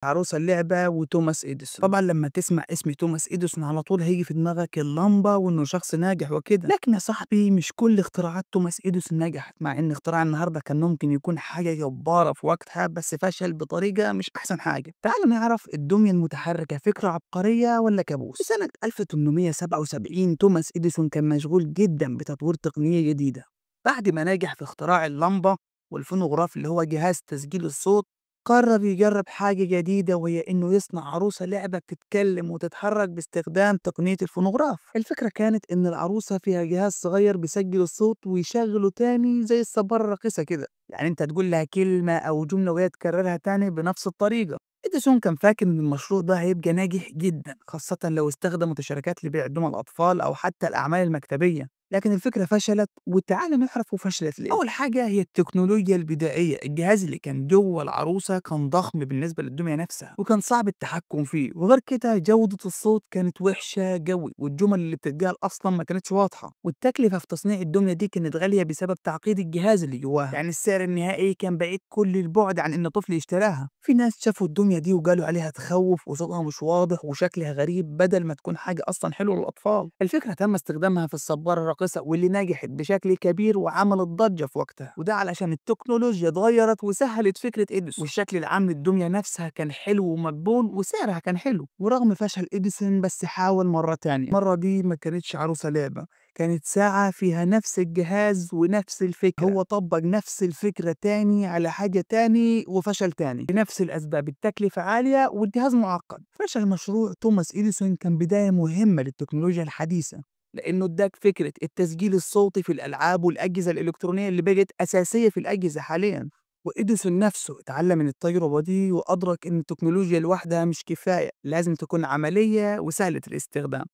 عروسة اللعبة وتوماس إديسون. طبعا لما تسمع اسم توماس إديسون على طول هيجي في دماغك اللمبة وإنه شخص ناجح وكده، لكن يا صاحبي مش كل اختراعات توماس إديسون نجحت، مع إن اختراع النهاردة كان ممكن يكون حاجة جبارة في وقتها، بس فشل بطريقة مش أحسن حاجة. تعال نعرف الدمية المتحركة فكرة عبقرية ولا كابوس. في سنة 1877 توماس إديسون كان مشغول جدا بتطوير تقنية جديدة بعد ما نجح في اختراع اللمبة والفونوغراف اللي هو جهاز تسجيل الصوت. قرر يجرب حاجة جديدة، وهي إنه يصنع عروسة لعبة بتتكلم وتتحرك باستخدام تقنية الفونوغراف. الفكرة كانت إن العروسة فيها جهاز صغير بيسجل الصوت ويشغله تاني زي الصبارة الراقصة كده، يعني أنت تقول لها كلمة أو جملة وهي تكررها تاني بنفس الطريقة. إديسون كان فاكر إن المشروع ده هيبقى ناجح جدا، خاصة لو استخدموا شركات لبيع دمى الأطفال أو حتى الأعمال المكتبية، لكن الفكرة فشلت. وتعالى نعرف وفشلت ليه. أول حاجة هي التكنولوجيا البدائية. الجهاز اللي كان جوه العروسة كان ضخم بالنسبة للدمية نفسها وكان صعب التحكم فيه، وغير كده جودة الصوت كانت وحشة قوي، والجمل اللي بتتقال أصلا ما كانتش واضحة، والتكلفة في تصنيع الدمية دي كانت غالية بسبب تعقيد الجهاز اللي جواها، يعني السعر النهائي كان بعيد كل البعد عن إن طفل يشتراها. في ناس شافوا الدمية دي وقالوا عليها تخوف وصوتها مش واضح وشكلها غريب، بدل ما تكون حاجة أصلا حلوة للأطفال. الفكرة تم استخدامها في الصبارة الراقصة واللي نجحت بشكل كبير وعملت ضجة في وقتها، وده علشان التكنولوجيا اتغيرت وسهلت فكرة إديسون، والشكل العام للدمية نفسها كان حلو ومقبول وسعرها كان حلو. ورغم فشل إديسون بس حاول مرة تانية. المرة دي ما كانتش عروسة لعبة، كانت ساعة فيها نفس الجهاز ونفس الفكرة. هو طبق نفس الفكرة تاني على حاجة تاني وفشل تاني بنفس الأسباب، التكلفة عالية والجهاز معقد. فشل مشروع توماس إديسون كان بداية مهمة للتكنولوجيا الحديثة، لأنه اداك فكرة التسجيل الصوتي في الألعاب والأجهزة الإلكترونية اللي بقت أساسية في الأجهزة حاليا. وإديسون نفسه اتعلم من التجربة دي وأدرك إن التكنولوجيا لوحدها مش كفاية، لازم تكون عملية وسهلة الاستخدام.